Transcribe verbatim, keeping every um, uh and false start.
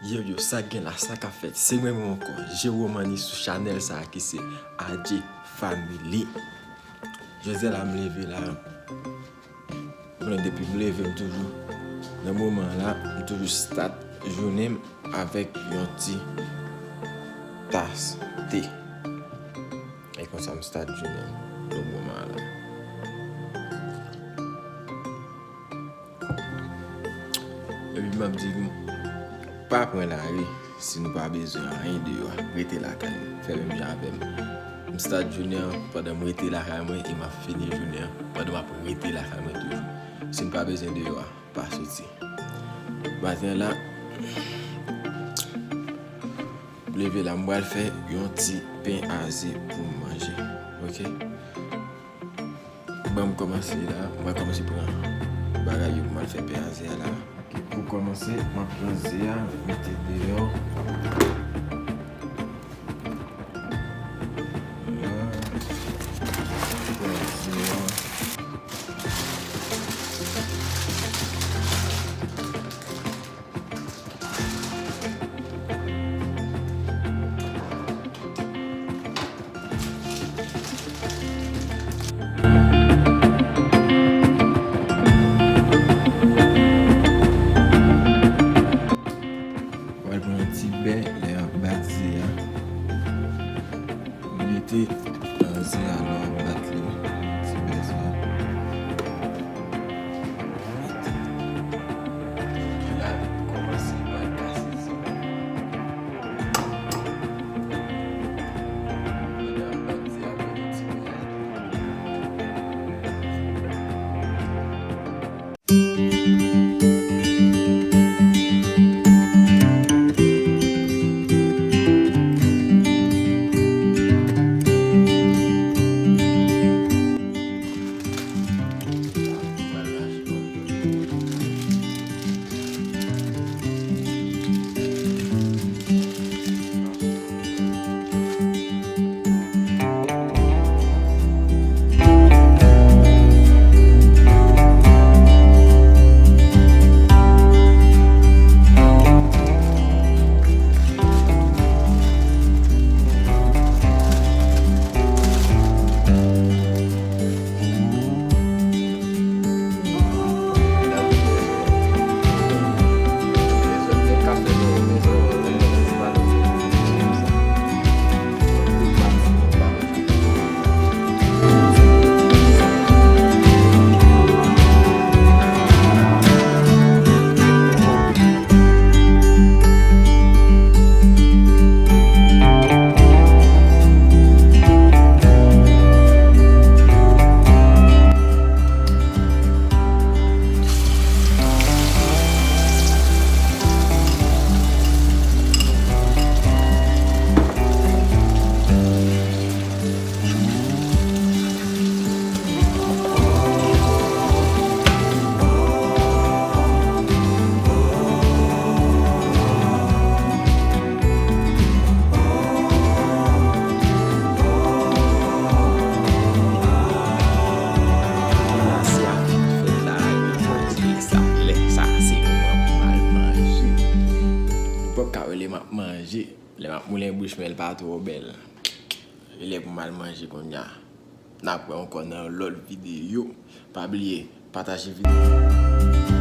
Yo, yo, sa k gen la, sa k ap fèt? Se mwen menm ankò, Jerome Annie sou chanèl sa a ki se A J Family. Jodi a la, m leve la, mwen depi m leve, m toujou, nan moman la, m toujou start jounen m avèk yon ti tas te. E konsa m start jounen m nan moman la. Epi m ap di nou, pa pran lari si nou pa bezwen anyen deyò a. Rete lakay nou. Fè menm jan avè m. M start jounen an pandan m rete lakay mwen e m ap fini jounen an pandan m ap rete lakay mwen toujou. Si n pa bezwen deyò a, pa soti. Maten la, m leve la, m pral fè yon ti pen a ze pou m manje. Oke? Ban m kòmanse la, m pral kòmanse pran bagay yo pou m al fè pen a ze a la. Pou kòmanse, m ap pran ze a, mete deyò. Pran ze a. Pral pran yon ti bè lè y ap bat ze a. Mete nan ze a lè w ap bat li. Ti bè sa. Mete. Epi la, kòmanse pa kase ze a. Lè w ap bat ze a, mete ti bè a. Sa se afè k fèt la, yo manje sa. Lè sa, se moman pou m al manje. Nou p ap ka wè lè m ap manje. Lè m ap moulen bouch, men l pa twò bèl. E lè pou m al manje kounye a. N ap wè ankò nan yon lòt videyo. Pa bliye, pataje videyo.